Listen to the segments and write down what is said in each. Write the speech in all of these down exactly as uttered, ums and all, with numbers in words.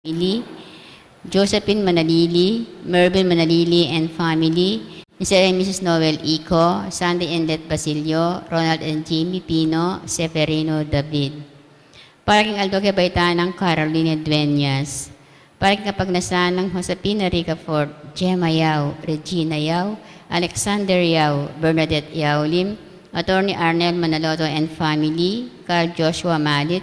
family, Josephine Manalili, Mervin Manalili and family, Mister and Missus Noel Ico, Sandy and Det Basilio, Ronald and Jimmy Pino, Severino David. Para king aldo kebaitan nang Caroline Dueñas. Para king kapagnasan nang Josefina Ricafort, Gemma Yao, Regina Yao, Alexander Yao, Bernadette Yao Lim, Attorney Arnel Manaloto and family, Carl Joshua Malit,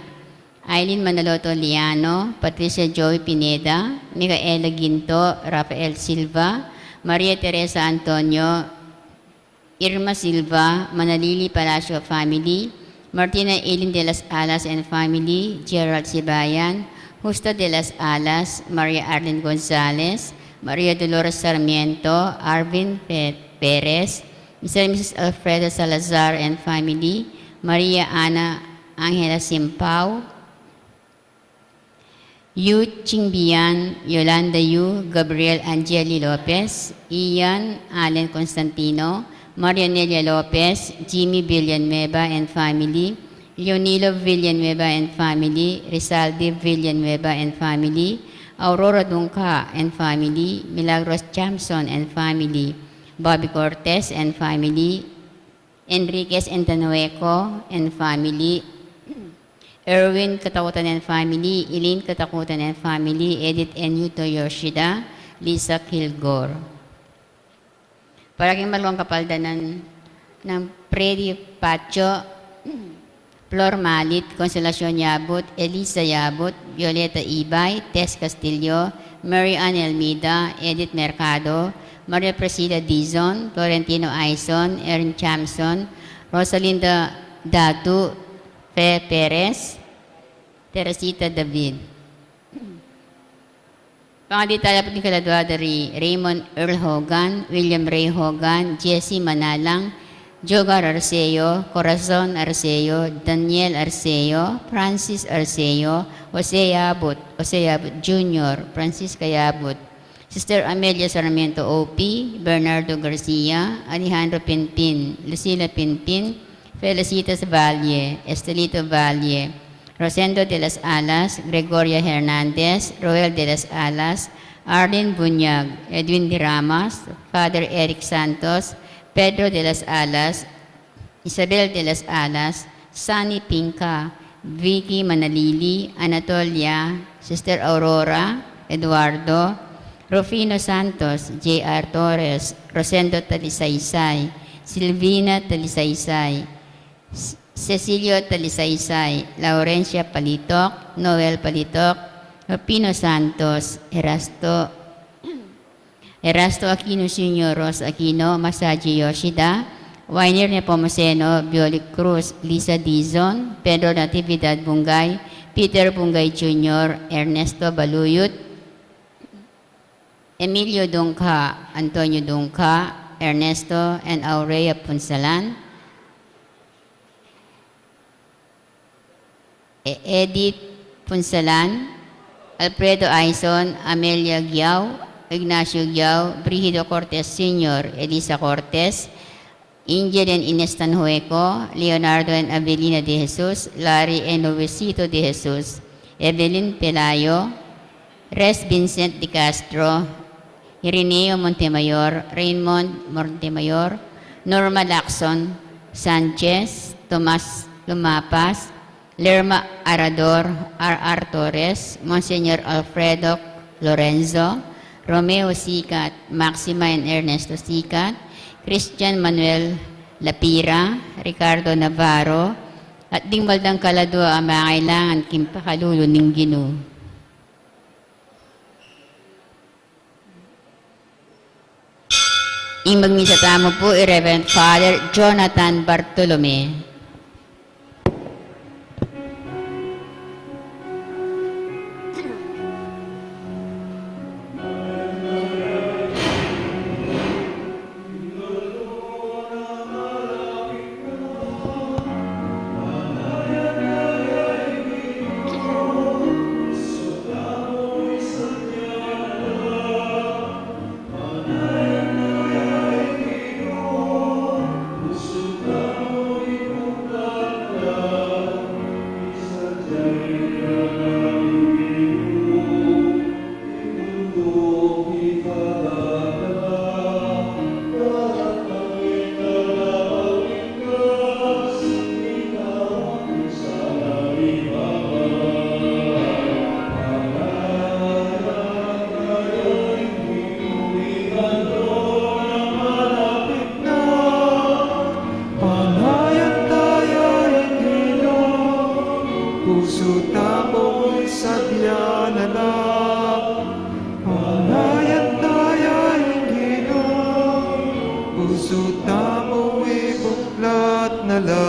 Aileen Manaloto Liano, Patricia Joey Pineda, Micaela Ginto, Rafael Silva, Maria Teresa Antonio, Irma Silva, Manalili Palacio family, Martina Eileen de las Alas and family, Gerald Sibayan, Justa de las Alas, Maria Arlene Gonzalez, Maria Dolores Sarmiento, Arvin Pe-, Perez, Mister and Missus Alfredo Salazar and family, Maria Ana Angela Simpao, Yu Chingbian, Yolanda Yu, Gabriel Angeli Lopez, Ian Allen Constantino, Maria Nelia Lopez, Jimmy Villanueva and family, Leonilo Villanueva and family, Rizaldi Villanueva and family, Aurora Dungca and family, Milagros Jamson and family, Bobby Cortez and family, Enriquez and Tanueco and family, Erwin Katakutan and family, Elaine Katakutan and family, Edith and Yuto Yoshida, Lisa Kilgore. Para king maragul a kapaldanan nang Freddy Pacho, Flor Malit, Consolacion Yabut, Elisa Yabut, Violeta Ibay, Tess Castillo, Mary Ann Elmida, Edith Mercado, Maria Priscilla Dizon, Florentino Aison, Erin Chamson, Rosalinda Datu, Fe Perez, Teresita David. Pangaditala pu king kaladua da ri Raymond Earl Hogan, William Ray Hogan, Jesse Manalang, Jogar Arceo, Corazon Arceo, Daniel Arceo, Francis Arceo, Jose Yabut, Jose Yabut Junior, Francisca Yabut, Sister Amelia Sarmiento O P, Bernardo Garcia, Alejandro Pinpin, Lucila Pinpin, Felicitas Valle, Estelito Valle, Rosendo de las Alas, Gregoria Hernandez, Roel de las Alas, Arlene Buñag, Edwin de Ramas, Father Eric Santos, Pedro de las Alas, Isabel de las Alas, Sunny Pinca, Vicky Manalili, Anatolia, Sister Aurora, Eduardo, Rufino Santos, J R Torres, Rosendo Talisaysay, Silvina Talisaysay, Cecilio Talisaysay, Laurencia Palitok, Noel Palitok, Pino Santos, Erasto, Erasto Aquino Senior, Ros Aquino, Masaji Yoshida, Wainer Nepomuceno, Bioli Cruz, Lisa Dizon, Pedro Natividad Bungay, Peter Bungay Junior, Ernesto Baluyut, Emilio Dungca, Antonio Dungca, Ernesto and Aurea Punsalan, E-, Edith Punsalan, Alfredo Aison, Amelia Giao, Ignacio Giao, Brigido Cortez Senior, Elisa Cortez, Angel and Ines Tanhueco, Leonardo and Avelina de Jesus, Larry and Luisito de Jesus, Evelyn Pelayo, Res Vincent de Castro, Irineo Montemayor, Raymond Montemayor, Norma Lacson Sanchez, Tomas Lumapas, Lerma Arador, R R Torres, Monsignor Alfredo Lorenzo, Romeo Sicat, Maxima and Ernesto Sicat, Christian Manuel Lapira, Ricardo Navarro, at ding baldang kaladua a mangailangan king pakalulu ning Ginu. Ing magmisa tamu pu i Reverend Father Jonathan Bartolome. Tamu ibuklat na la.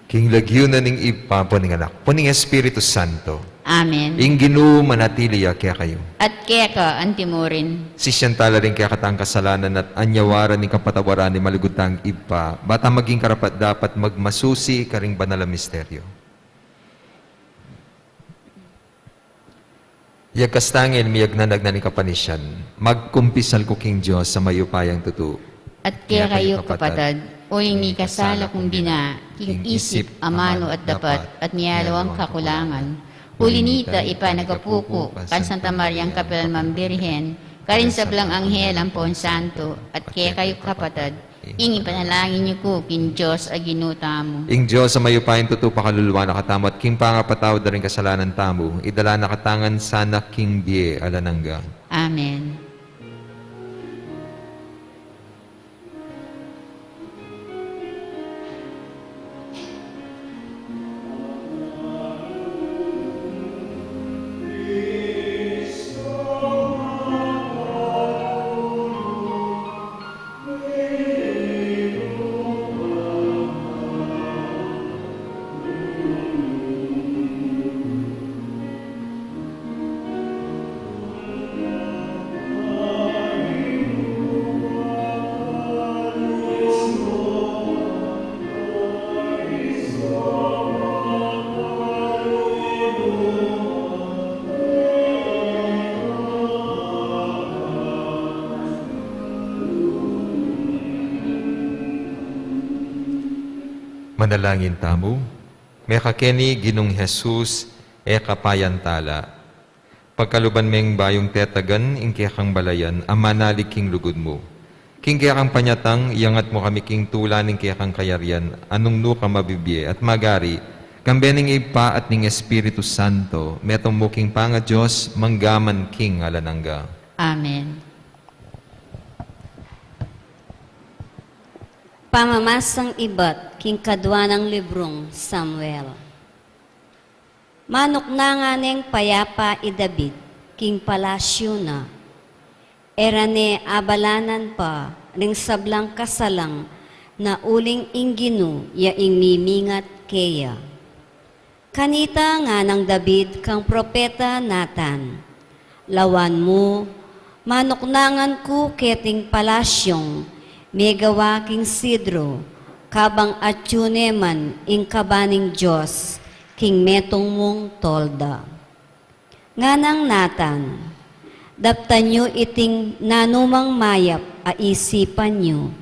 King lagyu na ning Ibpa, ampo ning Anak, ampo ning Espiritu Santo. Amen. Ing Ginu manatili ya kekayu. At keka antimurin. Sisian tala ring kekatang kasalanan at anyawaran ning kapatawaran ning malugud tang Ibpa, ba tang maging karapat-dapat magmasusi karing banal a misteryo. Yagkas tangin, miyagnanag na ning kapanisian, magkumpisal ku king Dios a mayupayang tutu. At kekayu, kapatad, uling mikasala kung bina, king isip, amanu at dapat, at miyaliwang kakulangan. Uli nita, ipanagapu ku kang Santa Mariang kapilan man Birhen, karing sablang anghel ampon santo, at kekayu, kapatad, ing ipanalangin yu ku king Dios a Ginu tamu. Ing Dios a mayupayang tutu pakaluluan na katamu at king pangapatawad da ring kasalanan tamu, idala na katamu ngan sana king bie alang angga. Amen. Manalangin tamu. Mekakeni Ginung Jesus, e ka pa yan tala. Pagkaluban meng bayung tetagan ing kekang balayan a manalig king lugud mu. King kekang panyatang, iyangat mu kami king tula ning kekang kayarian a nung nu ka mabibie at magari, kambe ning Ibpa at ning Espiritu Santo, metung mu king pangaDios, mangga man king alang angga. Amen. Pamamasang ibat king kadua nang librung Samuel. Manuknangan neng payapa i David king palasyu na. E ra ne abalanan pa ring sablang kasalang na uling ing Ginu ya ing mimingat keya. Kanita nganang David kang propeta Natan, "Lawan mu, manuknangan ku keting palasyung megawa king sidro, kabang atyu ne man ing kaba ning Dios king metung mung tolda." Nganang Natan, "Daptan yu iting nanumang mayap a isipan yu,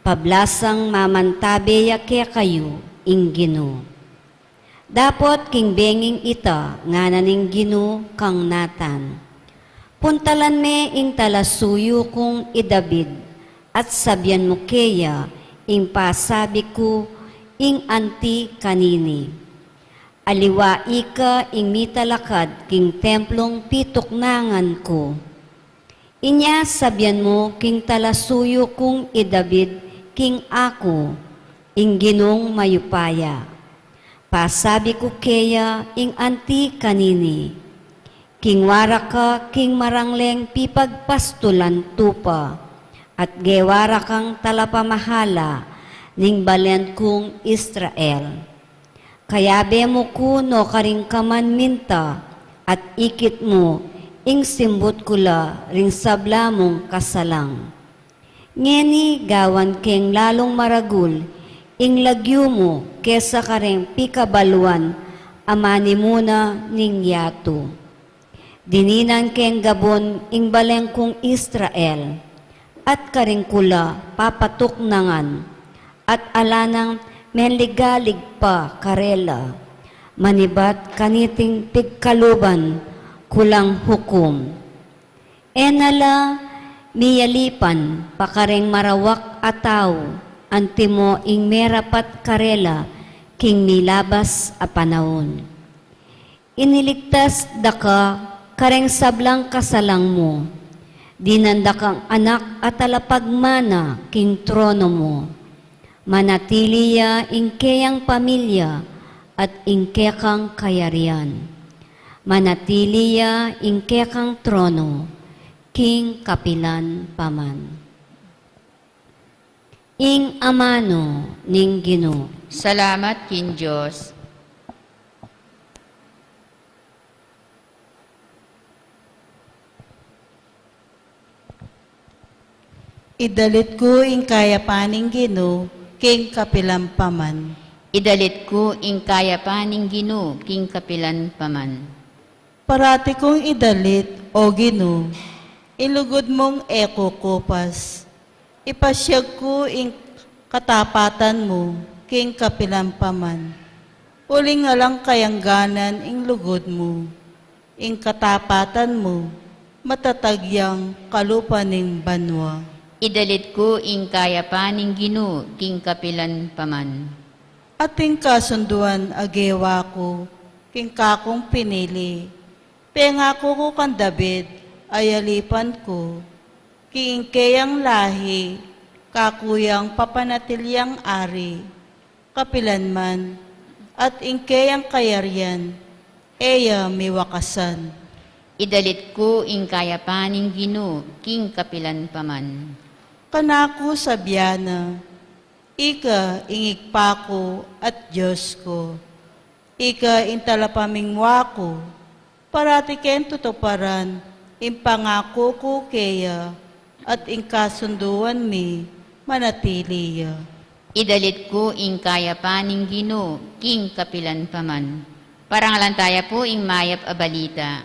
pablasang mamantabe ya kekayu ing Ginu." Dapot king benging ita, ngana ning Ginu kang Natan, "Puntalan me ing talasuyu kung i David, at sabian mu keya ing pasabi ku ing anti kanini. Aliwa ika ing mitalakad king templung pituknangan ku. Inya sabian mu king talasuyu kung i David king aku, ing Ginung mayupaya. Pasabi ku keya ing anti kanini. King wara ka king marangleng pipagpastulan tupa, at gewa ra kang talapamahala ning balen kung Israel. Kayabe mu ku no karin ka man minta, at ikit mu ing simbut ku la ring sabla mung kasalang. Ngeni gawan keng lalung maragul ing lagyu mu kesa kareng pikabaluan a manimuna ning yatu." Dininan keng gabun ing balen kung Israel, at karing kula papatuknangan, at ala nang menligalig pa karela, manibat kaniting pigkaluban ku lang hukum. E na la miyalipan pa kareng marawak a tau, antimo ing merapat karela king milabas a panaun. Iniligtas da ka kareng sablang kasalang mu. Dinan da kang anak a talapagmana king trono mu. Manatili ya ing keyang pamilya at ing kekang kayarian. Manatili ya ing kekang trono king kapilan pa man. Ing amanu ning Ginu. Salamat king Dios. Idalit ku ing kayapan ning Ginu king kapilan pa man. Idalit ku ing kayapan ning Ginu king kapilan pa man. Parati kung idalit, O Ginu, ing lugud mung e kukupas. Ipasiag ku ing katapatan mu king kapilan pa man. Uling alang kayangganan ing lugud mu, ing katapatan mu, matatag yang kalupa ning banua. Idalit ku ing kayapan ning Ginu king kapilan pa man. Ating kasunduan a gewa ku king kakung pinili. Pengaku ku kang David a yalipan ku, king keyang lahi, kaku yang papanatiliang ari, kapilan man, at ing keyang kayarian, e ya miwakasan. Idalit ku ing kayapan ning Ginu king kapilan pa man. Kanaku sabian na, Ika ing Ibpa ku at Dios ku, ika ing talapamingwa ku. Parati keng tutuparan ing pangaku ku keya, at ing kasunduan mi manatili ya. Idalit ku ing kayapan ning Ginu king kapilan pa man. Parangalan taya pu ing mayap a balita.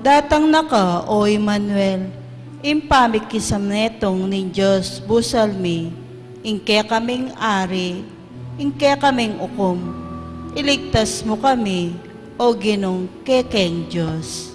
Datang na ka, O Emmanuel, ing pamikisame ning Dios busal mi, ing kekaming ari, ing kekaming ukum, iligtas mu kami, O Ginung kekeng Dios.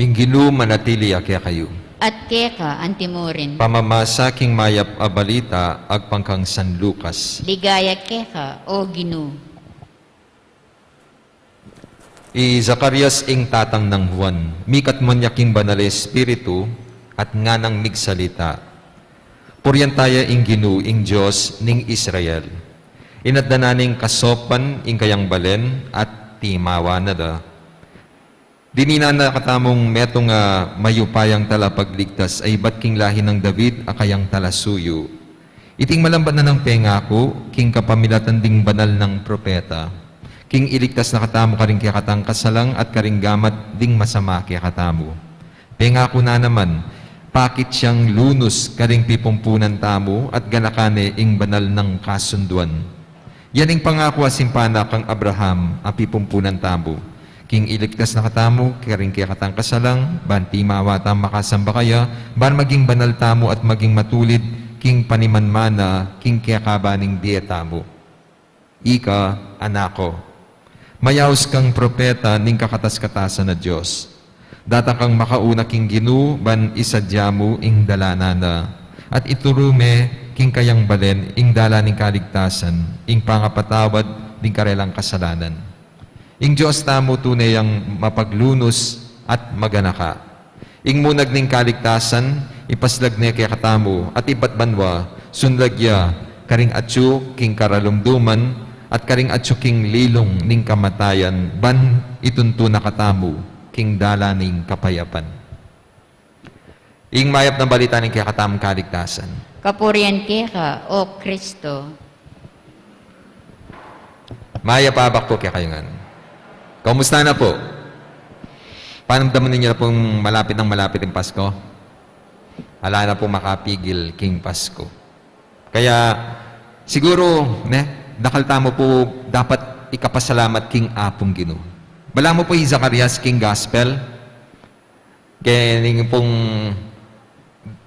Ing Ginu manatili ya kekayu. At keka antimurin. Pamamasa king mayap a balita agpang kang San Lucas. Ligaya keka, O Ginu. I Zacarias ing tatang nang Juan, mikatmuan ya king Banal a Espiritu, at nganang migsalita, Purian taya ing Ginu, ing Dios ning Israel. Inatdan na ning kasopan ing kayang balen at timawa na da. Dininan na katamung metung a mayupayang talapagligtas a ibat king lahi nang David a kayang talasuyu. Iting malambat na nang pengaku king kapamilatan ding banal nang propeta, king iligtas na katamu karing kekatang kasalang at karing gamat ding masama kekatamu. Pengaku na naman, pakit yang lunus karing pipumpunan tamu at ganakan ne ing banal nang kasunduan. Yan ing pangaku a simpan na kang Abraham a pipumpunan tamu. King iligtas na katamu karing kekatang kasalang, ban timawa tamu makasamba kaya, ban maging banal tamu at maging matulid king panimanmana king kekabaning bie tamu. Ika, anak ku, mayaus kang propeta ning kakatas-katasan a Dios. Datang kang makauna king Ginu ban isadya mu ing dalanan na, at ituru me king kayang balen ing dalan ning kaligtasan, ing pangapatawad ding karelang kasalanan. Ing Dios tamu tune yang mapaglunus at maganaka. Ing munag ning kaligtasan, ipaslag ne kekatamu at ibat banua, sunlag ya karing atyu king karalumduman at karing atyu king lilung ning kamatayan, ban ituntu na katamu king dalan ning kapayapan. Ing mayap a balita ning kekatamung kaligtasan. Kapurian keka, O Kristo. Mayap a abak pu kekayu ngan. Kumusta na pu? Panamdaman ninyo na pung malapit nang malapit ing Pasko? Ala na pung makapigil king Pasko. Kaya, siguru, ne, dakal tamu pu dapat ikapasalamat king Apung Ginu. Balamu pu i Zacarias king Gospel, keni pung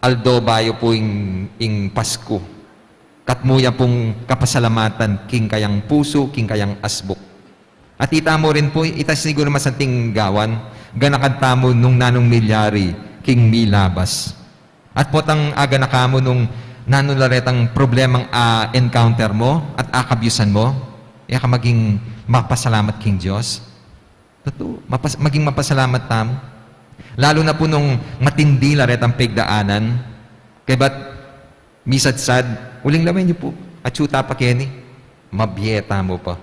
aldo bayu pu ing, ing Pasko. Katmu ya pung kapasalamatan king kayang pusu, king kayang asbuk. At itamu rin pu, ita siguru masanting gawan, ganakan tamu nung nanung milyari king milabas. At potang aganaka mu nung nanu la retang problemang a-encounter mu at akabyusan mu, e ka maging mapasalamat king Dios? Tutu, mapas-, maging mapasalamat tamu. Lalu na pu nung matindi la retang pigdaanan, kaybat misadsad, uling lawen yu pu, atsu ta pa keni, mabie tamu pa.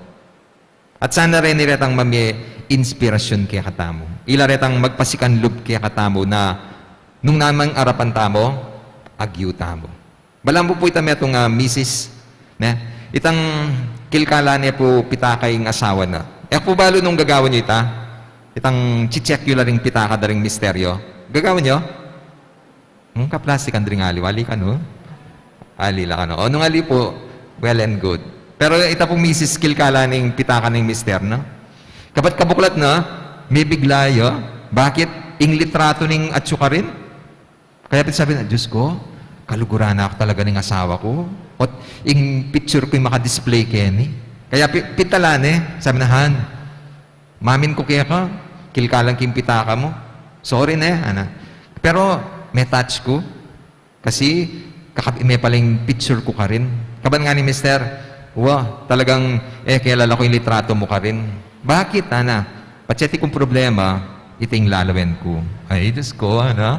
At sana reni retang mamie inspirasyun kekatamu. Ila retang magpasikanlub kekatamu na nung nanung arapan tamu, agyu tamu. Balamu pu ita metung a misis, ne? Itang kilkala ne pu pitaka ing asawa na. E ku pu balu nung gagawan yu ita, itang chichek yu la ring pitaka da ring mister yu. Gagawan yu? Hmm, kaplastikan da ring aliwa, ali kanu? Ali la kanu. O, nung ali pu, well and good. Pero ita pung misis, kilkala ne ing pitaka ning mister na. Kabat kabuklat na, mibigla ya. Bakit? Ing litratu ning atsu karin. Kaya pin sabi na, "Diyos ko, kaluguran na ku talaga ning asawa ku. Ot ing picture ku ing maka-display keni." Kaya pi-, pitalan ne, sabi na, "Han, mamin ku keka, kilkalan ku ing pitaka mu. Sorry ne," ana. "Pero me-touch ku. Kasi kakab-, me pala ing picture ku karin." Kabat ngana ning mister, "Wa, talagang e ke lalaku ing litratu mu karin." "Bakit?" ana. "Patse atin kung problema, ita ing lalawen ku." Ay, Diyos ko, ana.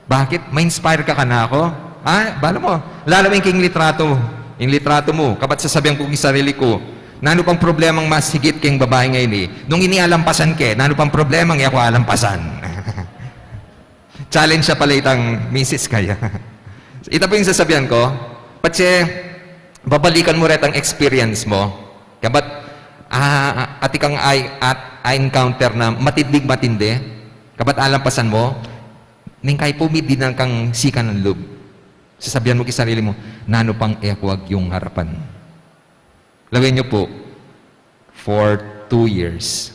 "Bakit? Ma-inspire ka kanaku?" "Ah, bala mu, lalawen ke ing litratu, ing litratu mu. Kabat sasabian ku king sarili ku, nanu pang problemang mas higit keng babaing ini? Nung ini alampasan ke, nanu pang problemang e ku alampasan?" Challenge ya pala itang misis kaya. Ita pu ing sasabian ku, patse babalikan mu retang experience mu. Kabat, ah, atin kang a-, a-, a-encounter na matinding matindi. Kabat alampasan mu, neng kayi pu midinan kang sikan ning lub. Sasabian mu king sarili mu, "Nanu pang e ku agyung arapan?" Lawen yu pu, for two years.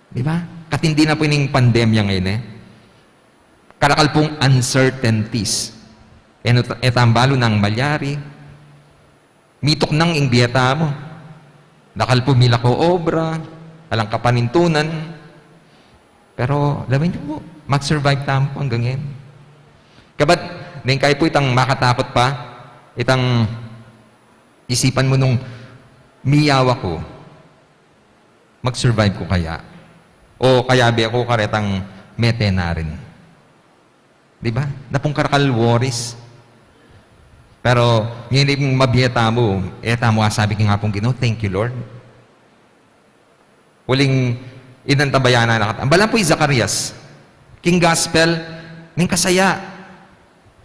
Di ba? Katindi na pu ining pandemya ngeni, e. Karakal pung uncertainties. E no, e tambalu nang malyari. Mituknang ing bie tamu. Dakal pu milako obra, alang kapanintunan. Pero lawen yu pu, mag-survive tamu pu anggang ngeni. Kabat, neng kayi pu itang makatakut pa, itang isipan mu nung miyawa ku, mag-survive ku kaya? O kayabe ku karetang mete na rin? Di ba? Napung karakal worries. Pero, ngeni mabie tamu, e tamu asabi king Apung Ginu, "Thank you, Lord." Uling inantabayanan na katamu. Balamu pu i Zacarias. King gospel, ning kasaya.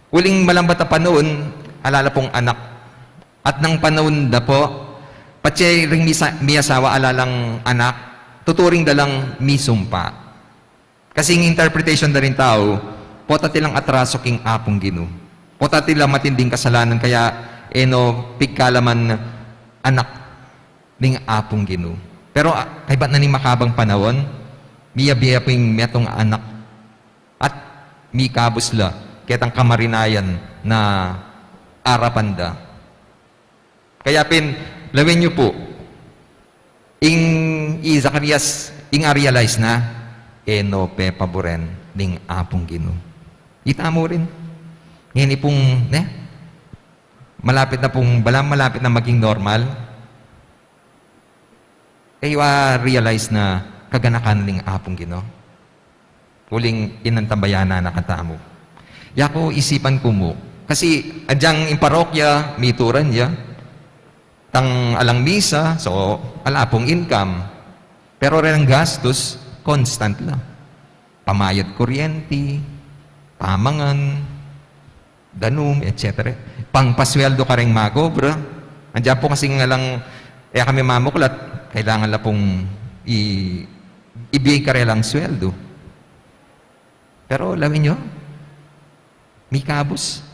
Uling malambat a panaun, ala la pung anak. At nang panaun da pu, patse ring misa-, miyasawa ala lang anak, tuturing da lang misumpa. Kasi ing interpretation da ring tau, pota ti lang atraso king Apung Ginu. Pota ti lang matinding kasalanan kaya e no pigkalaman anak ning Apung Ginu. Pero, ah, kaybat na ning makabang panaun, miyabie ya pu ing metung a anak at mikabus la ketang kamarinayan na arapan da. Kaya pin, lawen yu pu, ing i Zacarias, ing a-realize na, e no pepaburen ning Apung Ginu. Ita mu rin. Ngeni pung, ne? Malapit na pung, balamu malapit na maging normal. E yu a-realize na kaganakan ning Apung Ginu. Uling inantabayanan na katamu. Yaku isipan ku mu. Kasi adyang ing parokya, mituran ya. Tang alang misa, so, ala pung income. Pero reng gastus, constant la. Pamayad kuryenti, pamangan, danum, et cetera. Pangpasweldo kareng mag-obra. Adyang pu kasing alang, e kami mamuklat, kailangan la pung i-, ibie karelang sweldo. Pero lawen yu, mikabus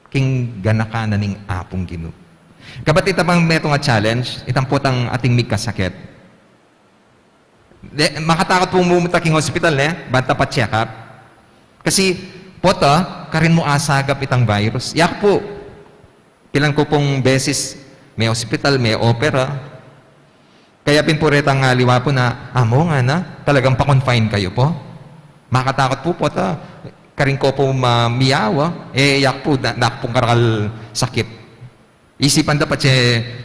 king ganakan na ning Apung Ginu. Kabat ita pang metung a challenge, itang potang ating migkasakit. De, makatakut pung mumunta king hospital, ne? Banta pa-check up. Kasi, pota, karin mu asagap itang virus. Yaku pu, pilan ku pung beses me-hospital, me-opera. Kaya pin pu retang aliwa pu na, "Amu ngana, talagang pa-confine kayu pu?" Makatakut pu, pota, karin ku pu ma-, miyawa. E, yaku pu, na, naku pung karakal sakit. Isipan da patse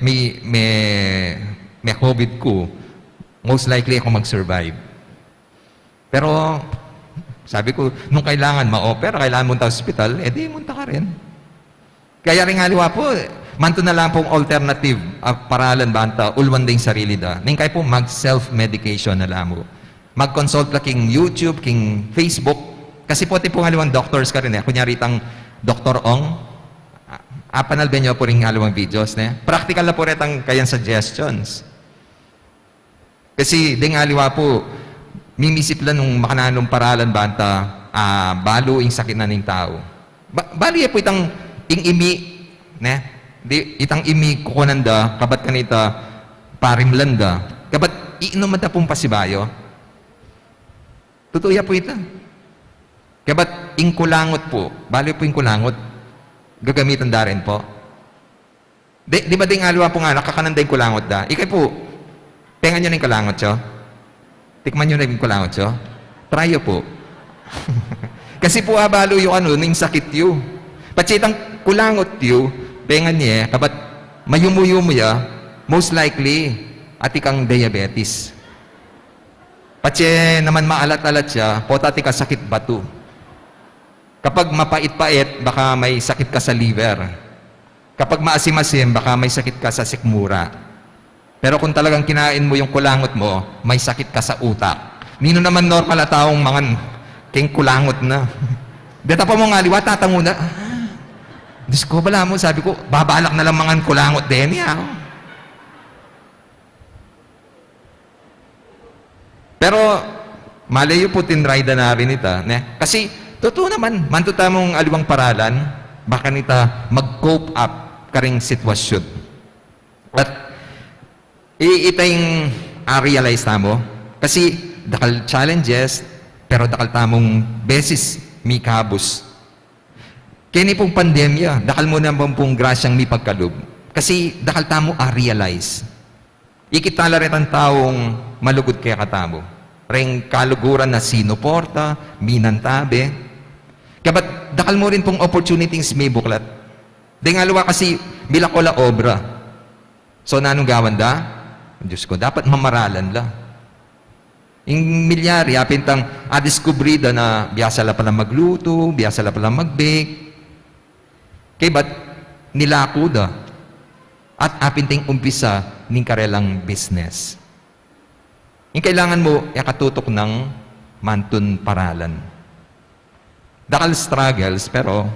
me, me, me-covid ku, most likely aku mag-survive. Pero, sabi ku, nung kailangan ma-opera, kailangan munta hospital, e di munta karin. Kaya ring aliwa pu, mantu na lang pung alternative a paralan banta ulwan da ing sarili da. Ning kai pu, mag-self-medication na la mu. Mag-consult la king YouTube, king Facebook. Kasi pota pung aliwang doctors karin e. Kunyari itang Doktor Ong, a-, apanalbe yu pu ring aliwang videos, ne? Practical la pu retang kayang suggestions. Kasi deng aliwa pu, mimisip la nung makananung paralan banta, a, balu ing sakit na ning tau. Ba-, balu ye pu itang ing imi, ne? Di, itang imi kukunan da, kabat kanita parimlan da. Kabat iinum da pung pasibayu. Tutu ya pu ita. Kabat ing kulangut pu, balu pu ing kulangut, gagamitan da rin pu. Di, di ba deng aliwa pu ngana, kakanan da ing kulangut da? Ikay pu, tengan yu na ing kulangut yu. Tikman yu na ing kulangut yu. Try yu pu. Kasi pu, abalu yu anu, ning sakit yu. Patse itang kulangut yu, tengan ye, kabat mayumu-yumu ya, most likely, atin kang diabetes. Patse naman maalat-alat ya, pota atin kang sakit batu. Kapag mapait-pait, baka may sakit ka sa liver. Kapag maasim-asim, baka may sakit ka sa sikmura. Pero kung talagang kinain mo yung kulangot mo, may sakit ka sa utak. Ninu naman normal a taung mangan king kulangot na? Deta pa mung aliwa, tatangu na. Ah, Diyos ko, balamu, sabi ku, babalak na lang mangan kulangot deni, ah. Pero maley yu pu, tinry da na rin ita, ne? Kasi tutu naman, mantu tamung aliwang paralan, baka nita mag-cope up karing sitwasyun. At i-, ita ing a-realize tamu, kasi dakal challenges, pero dakal tamung beses mikabus. Keni pung pandemya, dakal mu naman pung grasyang mipagkalub. Kasi dakal tamu a-realize. Ikit tala retang taung malugud kekatamu, reng kaluguran na sinuporta, minantabe. Kabat dakal mu rin pung opportunities mibuklat. Deng aliwa kasi milako la obra. So, nanung gawan da? Diyos ko, dapat mamaralan la. Ing milyari, apin itang adiskubre da na biasa la pala maglutu, biasa la pala mag-bake. Kaybat nilaku da, at apin ita ing umpisa ning karelang business. Ing kailangan mu, e ka tutuknang mantun paralan. Dakal struggles, pero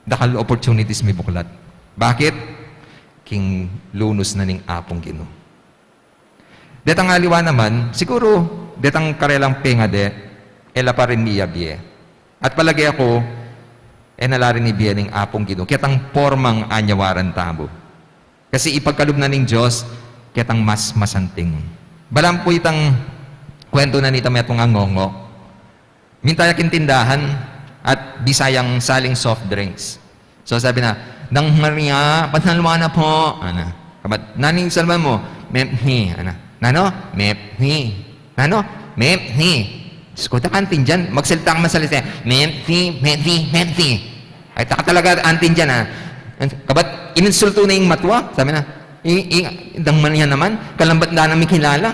dakal opportunities mibuklat. Bakit? King lunus na ning Apung Ginu. Detang aliwa naman, siguru, detang karelang pengade, e la pa rin miyabie. At palage ku, e na la rin ibie ning Apung Ginu ketang pormang anyawaran tamu. Kasi ipagkalub na ning Dios ketang mas masanting. Balamu pu itang kwentu na nitang metung a ngongo. Minta ya king tindahan at bisa yang saling soft drinks. So, sabi na, "Nang Maria, pasalwa na pu." Ana. Kabat, "Nanu ing salwa mu?" "Mephi." Ana. "Nanu?" "Mephi." "Nanu?" "Mephi." Diyos ko, dakal anting diyan. Magsalita ka masalese. "Mephi, Mephi, Mephi." Ay, taka talaga anting diyan, ah. Kabat, ininsultu na ing matwa. Sabi na, "I, i, Nang Maria naman, kalambat na namin kilala."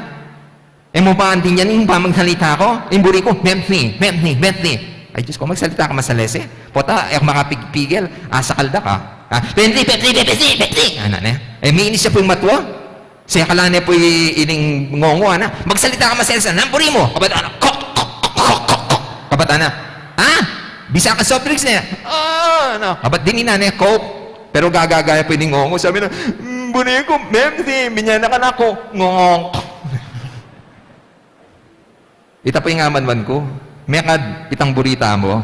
E mu pa anting yan ing pamagsalita ku? Ing buri ku, "Mephi, Mephi, Mephi." Ay, Diyos ko, magsalita ka masalese. Pota, e ku makapigpigil. Asakal da ka. Ah, "Pepsi, Pepsi, Pepsi, Pepsi!" Ana ne. E, miinis ya pu ing matwa. Sekala ne pu i-, ining ngongo, ana. "Magsalita ka masalese. Nanu ing buri mu?" Kabat, ana, "Coke, Coke, Coke, Coke, Coke." Kabat, ana, "Ah? Bisa ka soft drinks ne?" "Ah, ano." Kabat, dinan ne, "Coke." Pero gagaga ya pu ining ngongo. Sabi na, "Mm, Buri ku, Mem, si, minyanak na ku. Ngok. Ita pa ing amanwan ku. Mekad itang buri tamu,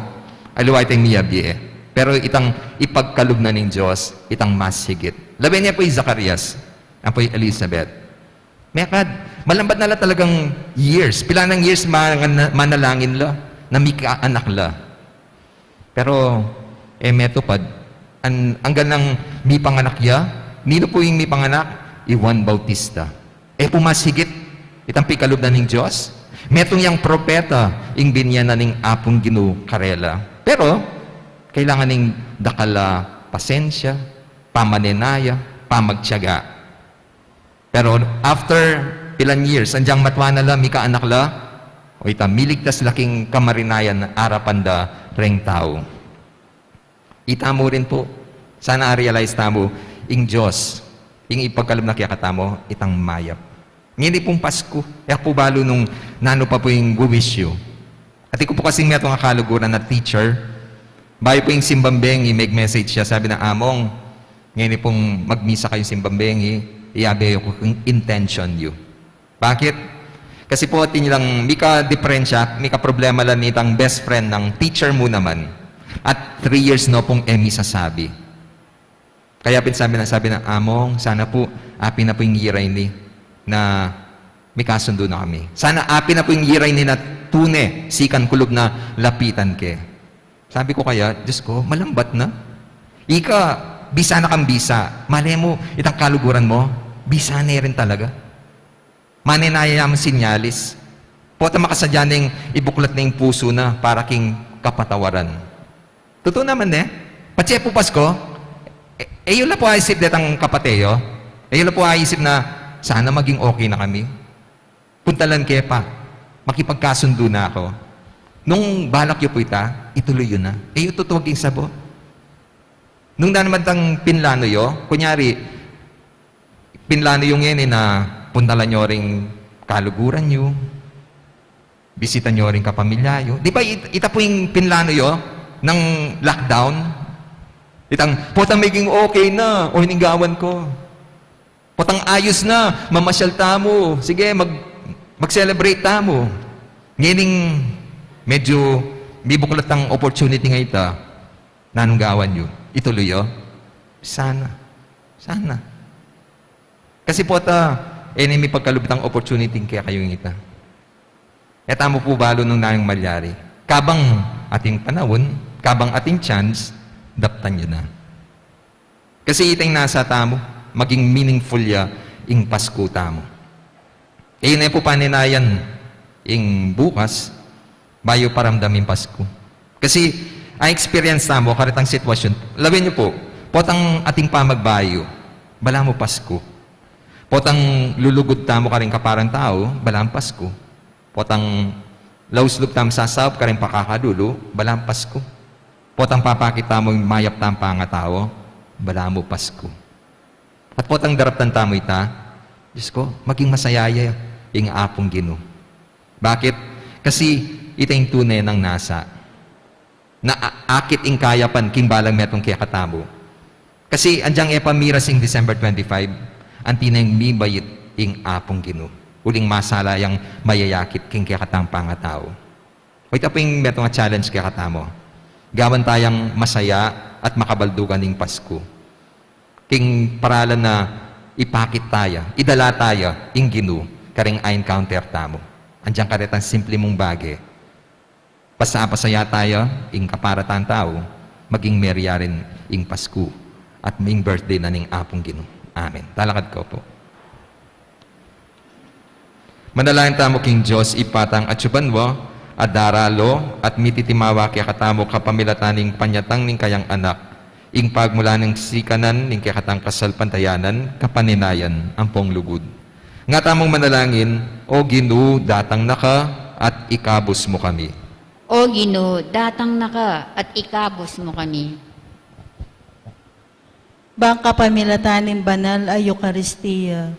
aliwa itang miyabie. Pero itang ipagkalub na ning Dios, itang mas higit. Lawen ye pu i Zacarias, ampo i Elizabeth. Mekad, malambat na la talagang years. Pila nang years mana-, manalangin la, na mikaanak la. Pero, e metupad, an-, anggang mipanganak ya, ninu pu ing mipanganak? I Juan Bautista. E pu mas higit itang pikalub na ning Dios? Metung yang propeta ing binye na ning Apung Ginu karela. Pero, kailangan ning dakal a pasensya, pamanenaya, pamagtiyaga. Pero after ilan years, anjang matwa na la, mikaanak la, o ita, miligtas la king kamarinayan arapan da reng tau. Ita mu rin pu, sana a-realize tamu, ing Dios, ing ipagkalub na kekatamu, itang mayap. Ngeni pung Pasku, e ku pu balu nung nanu pa pu ing wiwish yu. Atin ku pu kasing metung a kaluguran a teacher, bayu pu ing simbang bengi, meg-message ya, sabi na, "Among, ngeni pung magmisa kayu simbang bengi, i-abe yu ku ing intention yu." Bakit? Kasi pu, atin lang mika-diperensya, mika-problema la nitang best friend nang teacher mu naman. At three years no pung e misasabi. Kaya pin sabi na, sabi na, "Among, sana pu, apin na pu ing yira ini na mikasundu na kami. Sana apin na pu ing yira ini na tune, sikan ku lub na lapitan ke." Sabi ku kaya, "Diyos ko, malambat na. Ika, bisa na kang bisa. Malay mu, itang kaluguran mu, bisa na rin talaga." Manenaya yang sinyalis. Potang makasadya neng ibuklat na ing pusu na para king kapatawaran. Tutu naman, e? Patse pu Pasko, e, e yu la pu aisip detang kapate yu? E yu la pu aisip na sana maging okay na kami? Puntalan ke pa. Makipagkasundu na ku. Nung balak yu pu ita, ituloy yu na. E yu tutuwag ing sabo. Nung nanu man itang pinlano yu, kunyari, pinlano yu ngeni na puntalan yu ring kaluguran yu, bisitan yu ring kapamilya yu. Di ba it-, ita pu ing pinlano yu nang lockdown? Itang, "Potang maging okay na, o ining gawan ku. Potang ayus na, mamasyal tamu. Sige, mag-, mag-celebrate tamu." Ngening medyo mibuklat ang opportunity nga ita, nanung gawan yu? Ituloy yu? Sana. Sana. Kasi pota, e ne mipagkalub itang opportunity kekayu ngeni. E tamu pu balu nung nanung malyari. Kabang atin panaun, kabang atin chance, daptan yu na. Kasi ita ing nasa tamu, maging meaningful ya ing Pasku tamu. E ne pu panenayan ing bukas, bayu paramdam ing Pasku. Kasi, ang experience tamu, karetang sitwasyon, lawen yu pu, potang atin pamagbayu, balamu Pasku. Potang lulugud tamu karing kaparang tau, balamu Pasku. Potang lauslub tamu sasaup karing pakakalulu, balamu Pasku. Potang papakit tamu ing mayap tang pangatau, balamu Pasku. At potang daraptan tamu ita, Diyos ko, maging masaya ya ing Apung Ginu. Bakit? Kasi ita ing tune nang nasa. Na a-, akit ing kayapan king balang metung kekatamu. Kasi anjang e pa miras ing December twenty-five, anti neng mibait ing Apung Ginu. Uling masala yang mayayakit king kekatang pangatau. O ita pu ing metung a challenge kekatamu. Gawan tayang masaya at makabaldugan ing Pasku. King paralan na ipakit taya, idala taya ing Ginu karing a-encounter tamu. Anjang karetang simple mung bage. Pasapasaya taya ing kaparang tau, maging merry ya rin ing Pasku at ing birthday na ning Apung Ginu. Amen. Talakad kayu pu. Manalangin tamu king Dios, Ibpa tang atsu banua, a daralu at mititimawa kekatamu kapamilatan ning panyatang ning kayang Anak, ing pagmula ning sikanan ning kekatang kasalpantayanan, kapanenayan, ampong lugud. Nga tamung manalangin, O Ginu, datang na ka at ikabus mu kami. O Ginu, datang na ka at ikabus mu kami. Bang kapamilatan ning banal a Eukaristia,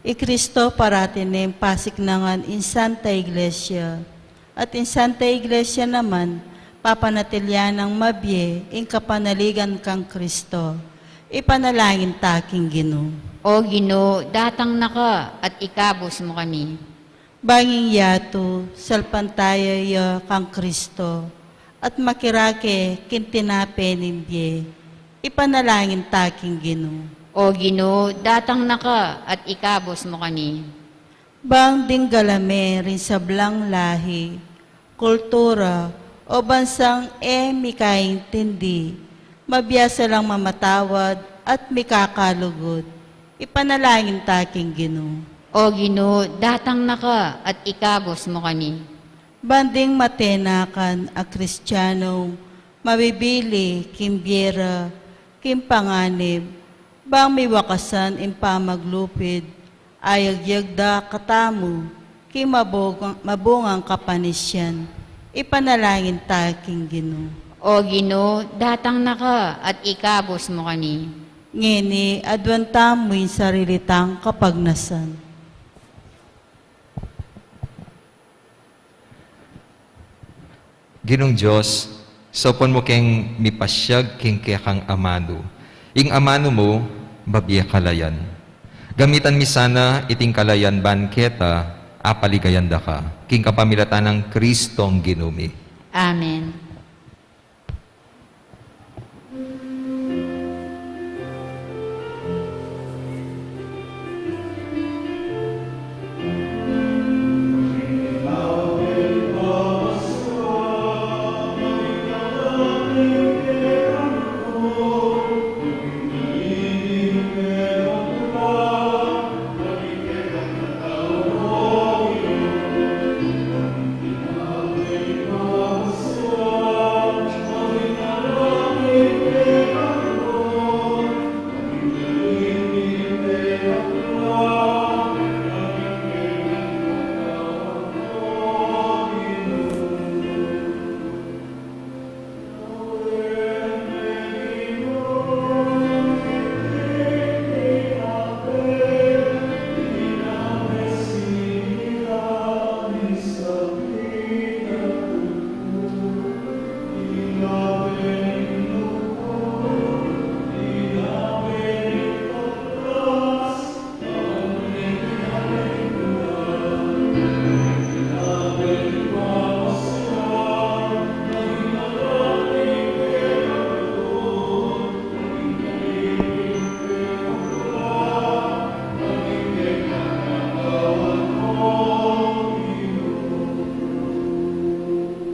i Kristo parati neng pasiknangan ing Santa Iglesia, at ing Santa Iglesia naman papanatilian nang mabie ing kapanaligan kang Kristo. Ipanalangin ta king Ginu. O Ginu, datang na ka at ikabus mu kami. Bang ing yatu salpantaya ya kang Kristo at makirake king tinape ning bie, ipanalangin ta king Ginu. O Ginu, datang na ka at ikabus mu kami. Bang ding galame ring sablang lahi, kultura, o bansang e mikaintindi, mabiasa lang mamatawad at mikakalugud, ipanalangin ta king Ginu. O Ginu, datang na ka at ikabus mu kami. Bang ding matenakan a Kristianong mabibili king bie ra king panganib, bang miwakasan ing pamaglupid, ayagyag da katamu king mabungang, mabungang kapanisian, ipanalangin ta king Ginu. O Ginu, datang na ka at ikabus mu kami. Ngeni, aduan tamu ing sarili tang kapagnasan. Ginung Dios, saupan mu keng mipasyag king kekang amanu. Ing amanu mu, babie kalayan. Gamitan mi sana iting kalayan ban keta, apaligayan da ka. King kapamilatan nang Kristong Ginu mi. Amen.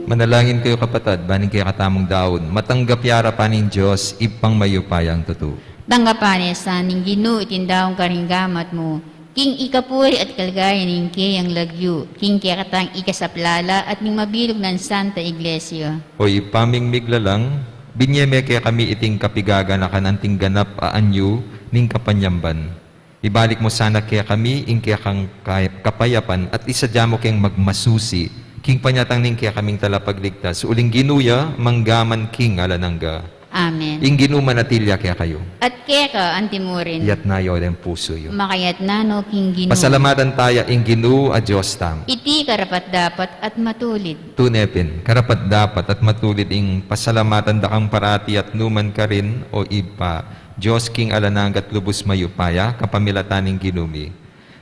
Manalangin kayu, kapatad, ban ing kekatamung daun matanggap ya arapan ning Dios, Ibpang mayupayang tutu. Tanggapan na sa ning Ginu iting daun karing gamat mu, king ikapuri at kaligayan ning keyang lagyu, king kekatang ikasaplala at ning mabilug nang Santa Iglesia. O Ibpa ming miglalang, binie me kekami iting kapigaganakan anting ganap a anyu ning kapanyamban. Ibalik mu sana kekami ing kekang kay-, kapayapan at isadya mu keng magmasusi king panyatang ning kekaming Talapagligtas, uling Ginu ya mangga man king alang angga. Amen. Ing Ginu manatili ya kekayu. At keka antimurin. Iyatas yu ing pusu yu. Makayatas no king Ginu. Pasalamatan taya ing Ginu a Dios tamu. Iti karapat-dapat at matulid. Tune pin, karapat-dapat at matulid ing pasalamatan da kang parati at nukarin man, O Ibpa, Dios king alang angga at lubus mayupaya, kapamilatan ning Ginu mi.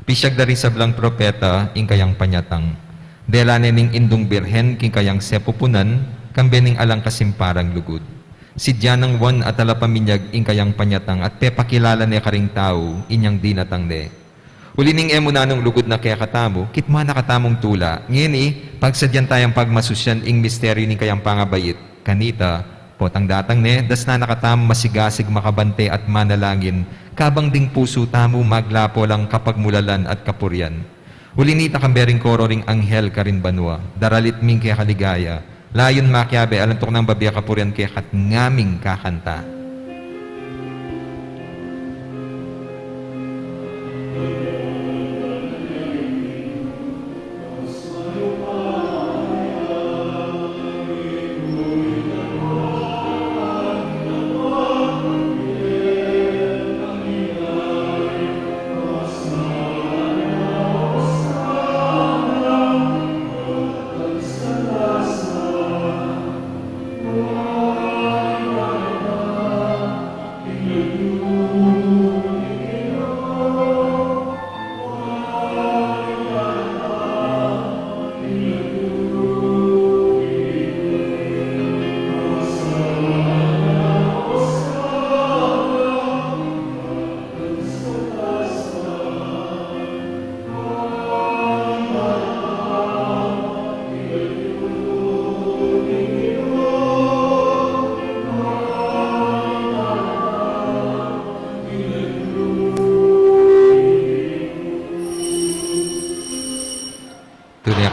Pisyag da ring sablang propeta ing kayang panyatang. Dela ne ning Indung Birhen king kayang sepupunan, kambe ning alang kasimparang lugud. Sidya nang Juan a Talapaminyag ing kayang panyatang at pepakilala ne karing tau inyang dinatang ne. Uli ning e mu nanung lugud na kekatamu, kitmuan na katamung tula. Ngeni, pagsadyan tayang pagmasusian ing misteryu ning kayang pangabait. Kanita, potang datang ne, dasnan na katamu masigasig, makabante at manalangin, kabang ding pusu tamu maglapo lang kapagmulalan at kapurian. Uli nita, kambe ring koro ring anghel karin banua, daralit ming kekaligaya, layun makiabe alang tuknang babie kapurian keka at ngaming kakanta.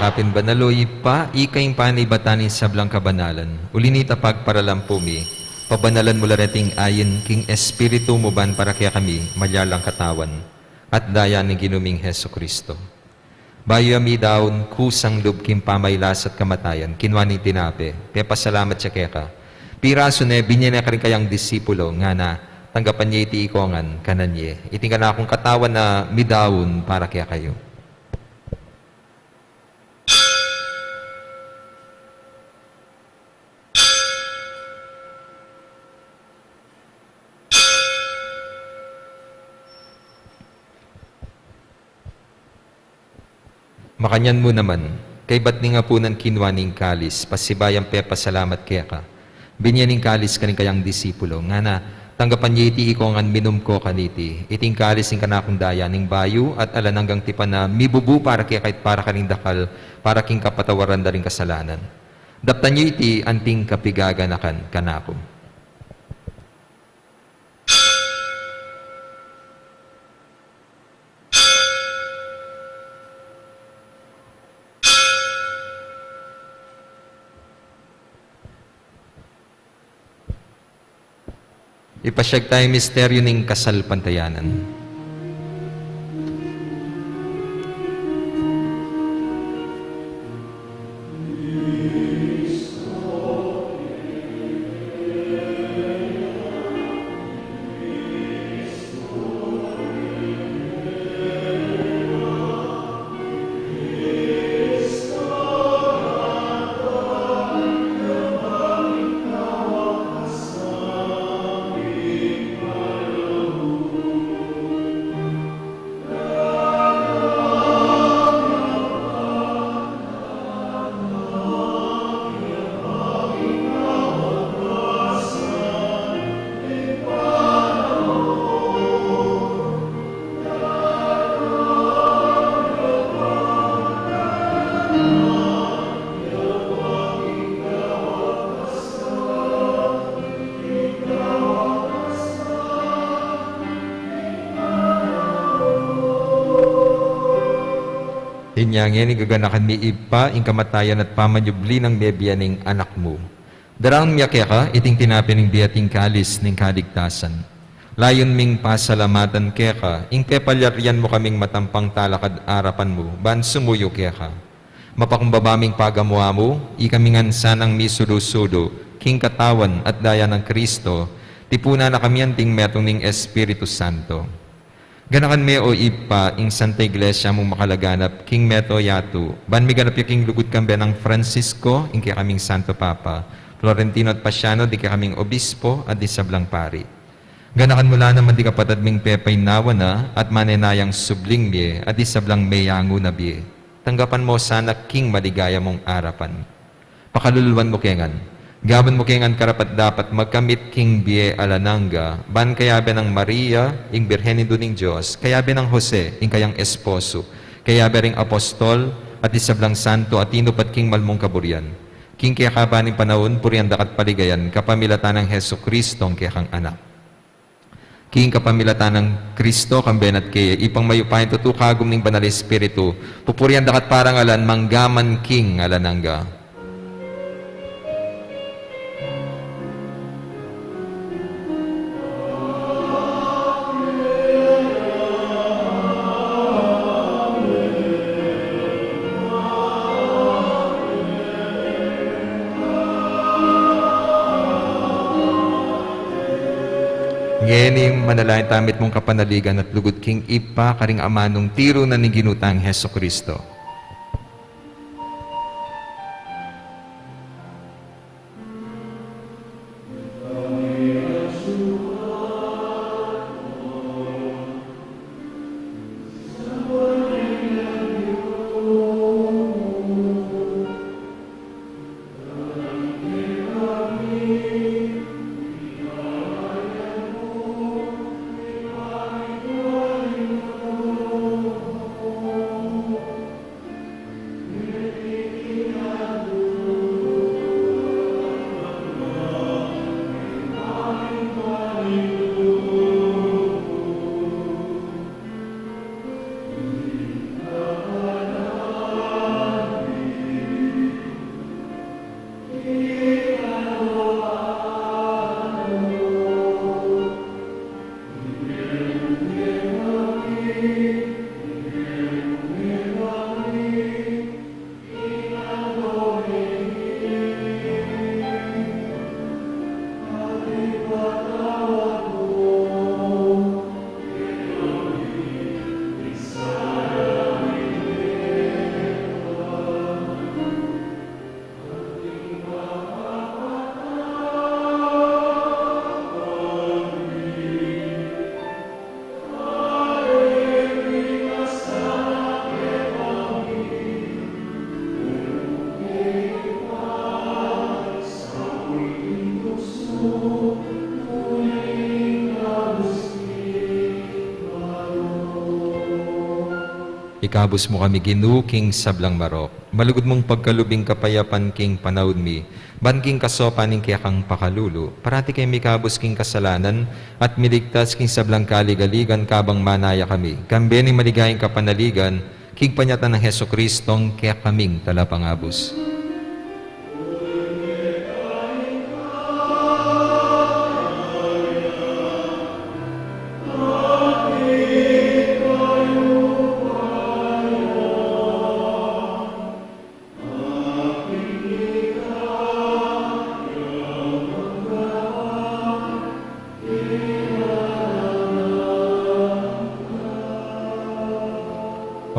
Kapin banal, o Ibpa, ika ing panibatan ning sablang kabanalan. Uli na nita pagparalan pu mi, pabanalan mu la reting ayin king Espiritu mu ban para kekami maging katawan at daya ning Ginu ming Jesucristo. Bayu ya midaun kusang lub king pamailas at kamatayan, kinua ne ing tinape, pepasalamat ya keka, pirasu ne, binie ne karing kayang disipulo, ngana, tanggapan ye iti ikongan, kanan ye. Iti ing kanakung katawan a midaun para kekayu. Makanyan mu naman, kaybat ning apunan kinua ne ing kalis, pasibayu yang pepasalamat keka, binie ne ing kalis karing kayang disipulo, ngana, tanggapan ye iti ikongan, minum ko kaniti, iti ing kalis ning kanakung daya ning bayu at alang anggang tipan a mibubu para kekayu at para karing dakal, para king kapatawaran da ring kasalanan. Daptan ye iti anting kapigaganakan kanaku. Ipasyag tayu ing misteryu ning kasalpantayanan. Inya ngeni gaganakan mi, Ibpa, ing kamatayan at pamanyubli nang mebie ning Anak mu. Daraun mi ya keka iting tinape ning bie at ing kalis ning kaligtasan. Layun ming pasalamatan keka ing pepalyarian mu kaming matampang talakad arapan mu ban sumuyu keka. Mapakumbaba ming pagamu-amu, ikami ngan sanang misulu-sulu king katawan at daya nang Kristo, tipunan na kami anting metung ning Espiritu Santo. Ganakan me, o Ibpa, ing Santa Iglesia mung makalaganap king meto yatu, ban miganap ya king lugud kambe nang Francisco, ing kekaming Santo Papa, Florentino at Paciano, ding kekaming Obispo, at ding sablang pari. Ganakan mu la naman ding kapatad ming pepaynawa na at manenayang subling mie, at ding sablang meyangu na bie. Tanggapan mu sana king maligaya mung arapan. Pakaluluan mu ke ngan. Gawan mu ke ngan karapat-dapat magkamit king bie alang angga, ban kayabe nang Maria, ing Birhen Indu ning Dios, kayabe nang Jose, ing kayang esposo, kayabe ring apostol, at ding sablang santo a tinupad king mal mung kaburian. King kekaban ning panaun, purian da ka at paligayan, kapamilatan nang Jesucristo, ing kekang Anak. King kapamilatan nang Kristo, kambe na at keye, Ibpang mayupaya, tutu kagum ning Banal a Espiritu, pupurian da ka at parangalan mangga man king alang angga. Ngeni, manalangin tamu mitmung kapanaligan at lugud king Ibpa, karing amanung tiru na ning Ginu tang Jesucristo. Ikabus mu kami, Ginu, king sablang marok. Malugud mung pagkalub ing kapayapan king panaun mi, ban king kasaupan ning kekang pakalulu, parati keng mikabus king kasalanan, at miligtas king sablang kaligaligan kabang manaya kami, kambe ning maligayang kapanaligan, king panyatang nang Jesucristong kekaming Talapangabus.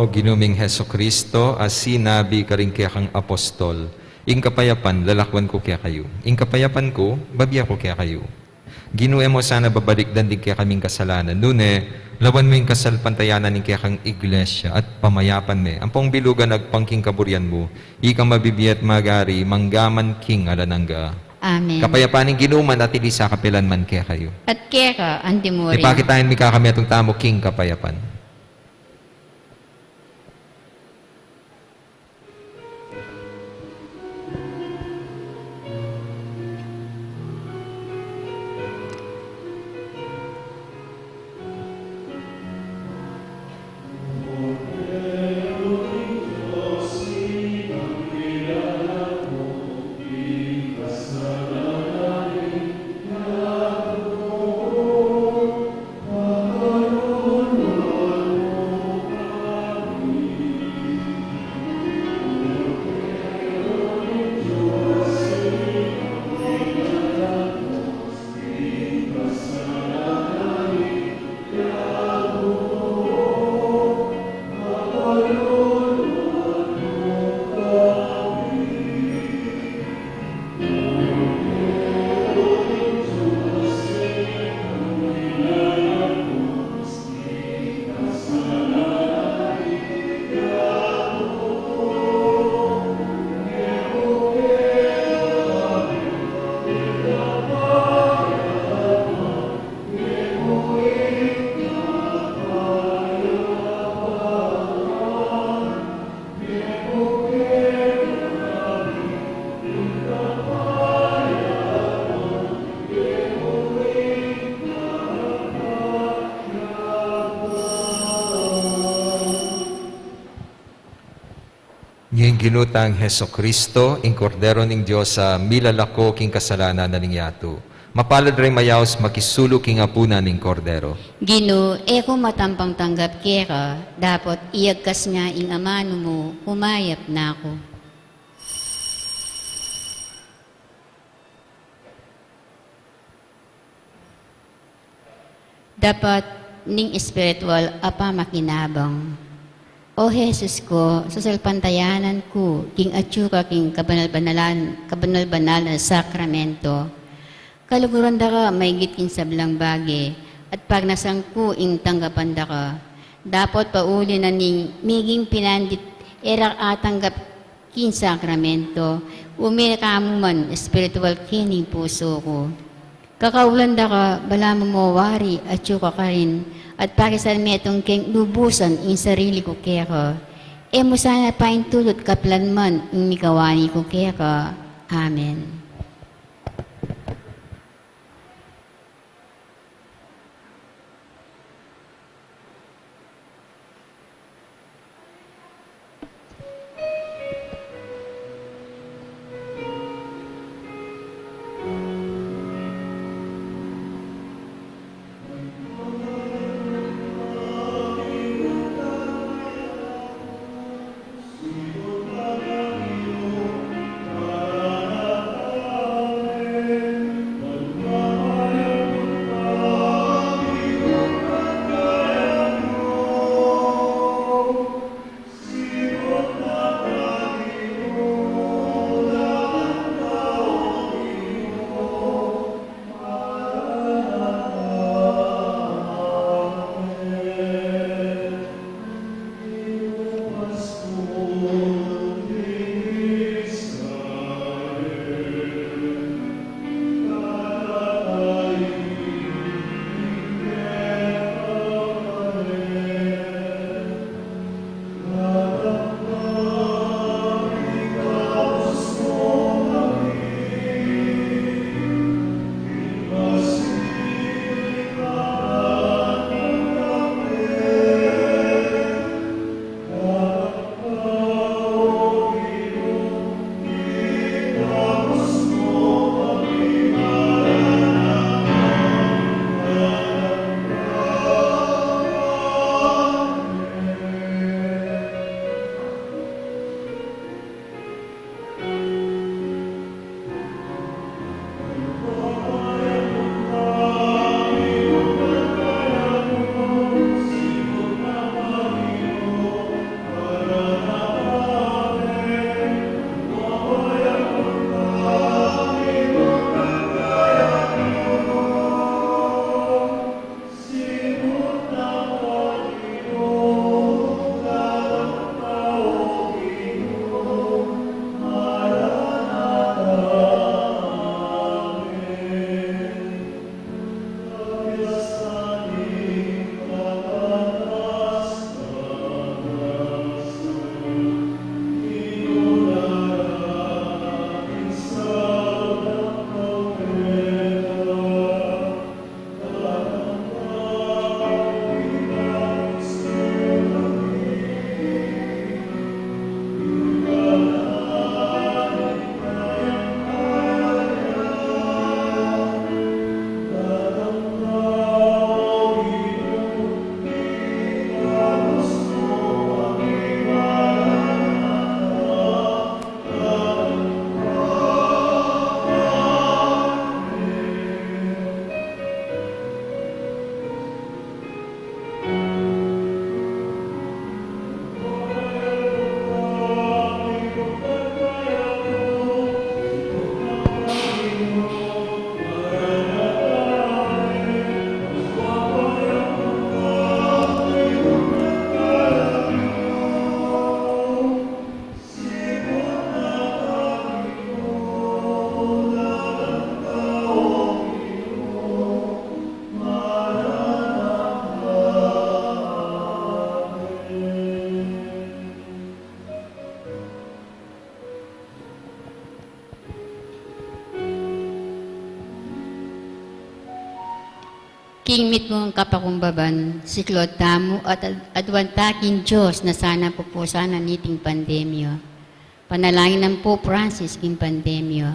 O Ginu ming Jesucristo, a sinabi karing kekang apostol, "Ing kapayapan lalakwan ku kekayu, ing kapayapan ku babie ku kekayu." Ginu, e mu sana babalikdan ding kekaming kasalanan, nune lawan mu ing kasalpantayanan ning kekang Iglesia at pamayapan me ampong bilugan agpang king kaburian mu, ika mabibie at magari mangga man king alang angga. Amen. Kapayapan ning Ginu manatili sa kapilan man kekayu. At keka anti mu rin. Ipakit tamu ing mikakametung tamu king kapayapan. Ngeni ing Ginu tang Jesucristo, ing Kordero ning Dios, a milalako king kasalanan ning yatu. Mapalad ring mayaus makisulu king apunan ning Kordero. Ginu, e ku matampang tanggap keka, dapot iyagkas nga ing amanu mu, kumayap na ku. Dapat ning espiritual a pamakinabang. O Jesus ku, sasalpantayanan ku king atyu ka king kabanal-banalan, kabanal-banalan a sakramento. Kaluguran da ka maigit king sablang bage, at pagnasan ku ing tanggapan da ka. Dapot pauli na ning miging pinandit e ra ka atanggap king sakramento, ume ka mu man espiritual kening pusu ku. Kakaulan da ka, balamu mo wari atyu ka karin, at pakisan metung keng lubusan ing sarili ku keka. E mu sana paintulut kapilan man ing mikawani ku keka. Amen. King mitmung kapakumbaban, siklaud tamu at ad-, aduan ta king Dios na sana pupusan na niting pandemya. Panalangin nang Pope Francis king pandemya.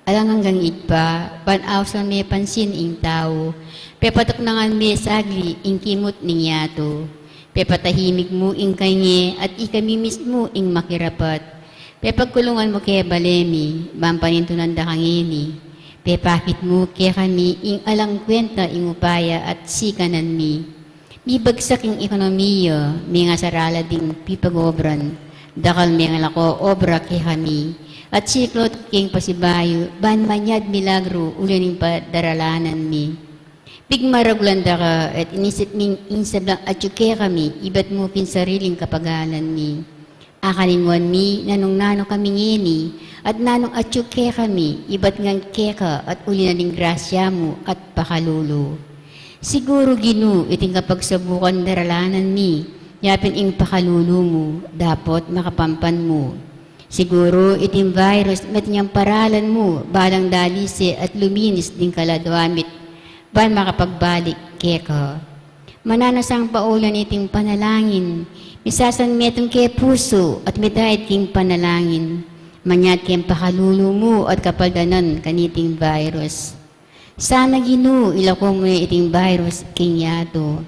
Alang anggang Ibpa, ban ausan me pansin ing tau, pepatuknangan me sagli ing kimut ning yatu, pepatahimik mu ing kainge at ikami mismu ing makirapat, pepagkulungan mu ke bale mi, ban panintunan da kangeni, pepakit mu kekami ing alang kwenta ing upaya at sikanan mi. Mibagsak ing ekonomiya, mengasarala ding pipagobran, dakal mengalako obra kekami, at siklaud king pasibayu, ban manyad milagru uli ning padaralanan mi. Pigmaragulan da ka, at inisip ming ing sablang atyu kekami, ibat mu king sariling kapagalan mi. Akalingwan mi, nanung nanu kami ngeni, at nanung atyu kekami, ibat ngan keka, at uli na ning grasya mu, at pakalulu. Siguru, Ginu, iting kapagsabukan daralanan mi, yapin ing pakalulu mu, dapot makapampan mu. Siguru, iting virus, metung yang paralan mu, balang dalise at luminis ding kaladwa mit, ban makapagbalik keka. Mananasang paulan iting panalangin, misasan metung ke pusu at midait king panalangin, manyad keng pakalulu mu at kapaldanan kaniting virus. Sana, Ginu, ilako mu ne iting virus king yatu.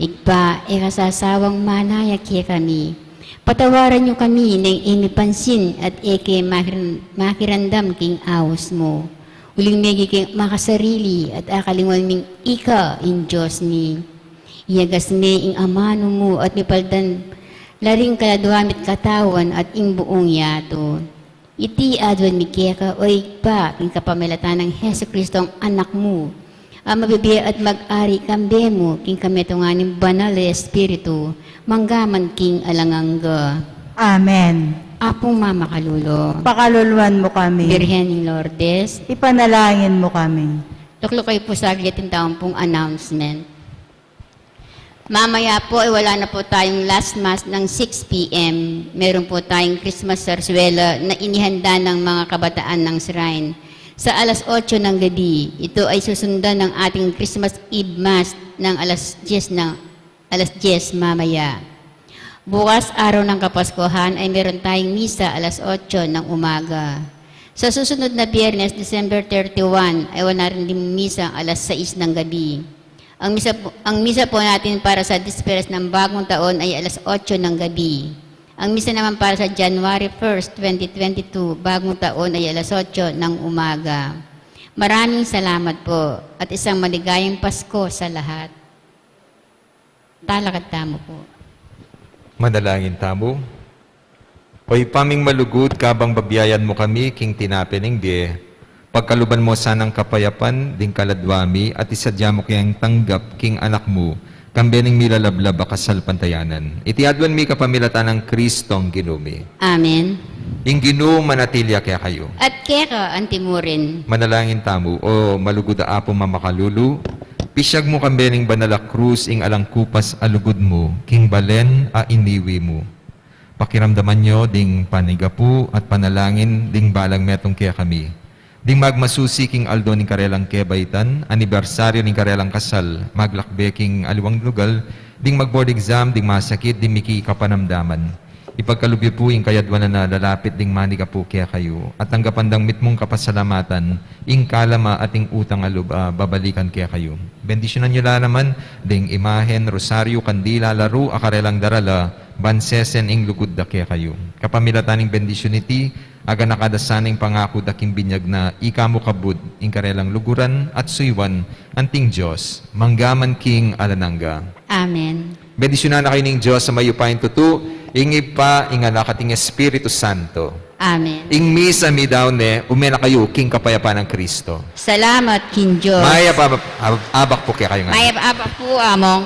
Ibpa, e ka sasawang manaya kekami. Patawaran yu kami neng e mi pansin at e ke makiran-, makiramdam king aus mu. Uling megi keng makasarili at akalingwan ming ika ing Dios mi. Iyagas me ing amanu mu at mipaldan la ring kaladwa mit katawan at ing buung yatu. Iti aduan mi keka, o Ibpa, king kapamilatan nang Jesucristo a Anak mu, a mabibie at mag-ari kambe mu, king kametungan ning Banal a Espiritu, mangga man king alang angga. Amen. Apung mamakalulu, pakaluluan mu kami. Birhen ning Lourdes, ipanalangin mu kami. Tukluk kayu pu saglit ing tamu pung announcement. Mamaya po ay wala na po tayong last mass ng six p.m. Meron po tayong Christmas sarsuela na inihanda ng mga kabataan ng shrine sa alas otso ng gabi. Ito ay susundan ng ating Christmas Eve Mass ng alas diyes ng, alas diyes mamaya. Bukas, araw ng Kapaskuhan, ay meron tayong misa alas otso ng umaga. Sa susunod na Biyernes, December thirty-one, ay wala rin ding misa alas sais ng gabi. Ang misa po, ang misa po natin para sa Disperas ng Bagong Taon ay alas otso ng gabi. Ang misa naman para sa January first, twenty twenty-two, Bagong Taon, ay alas otso ng umaga. Maraming salamat po at isang maligayang Pasko sa lahat. Talakad tamu po. Manalangin tamu. O Ibpa ming malugud, kabang babiayan mu kami king tinape ning bie, pagkaluban mu sanang kapayapan ding kaladwa mi at isadya mu keng tanggap king Anak mu, kambe ning milalablab a kasalpantayanan. Iti aduan mi kapamilatan nang Kristong Ginu mi. Amen. Ing Ginu manatili ya kekayu. At keka antimurin. Manalangin tamu. O malugud a Apu mamakalulu, pisyag mu kambe ning banal a krus ing alang kupas a lugud mu king balen a iniwi mu. Pakiramdaman yu ding panigapu at panalangin ding balang metung kekami, ding magmasusi king aldo ning karelang kebaitan, anibersaryu ning karelang kasal, maglakbe king aliwang lugal, ding mag-board exam, ding masakit, ding mikikapanamdaman. Ipagkalub yu pu ing kayadwanan a lalapit ding manigapu kekayu, at tanggapan dang mitmung kapasalamatan ing kalama at ing utang a lub a babalikan kekayu. Bendisyunan yu la naman ding imahen, rosaryu, kandila, laru a karelang darala, ban sesen ing lugud da kekayu. Kapamilatan ning bendisyun iti, aganaka da sana ing pangaku da king binyag na ika mu kabud ing karelang luguran at suyuan anting Dios, mangga man king alang angga. Amen. Bendisyunan na kayu ning Dios a mayupayang tutu, ing Ibpa, ing Anak, at ing Espiritu Santo. Amen. Ing misa midaun ne, ume na kayu king kapayapan nang Kristo. Salamat king Dios. Mayap a ab-, ab-, abak pu kekayu ngan. Mayap a abak pu, Among.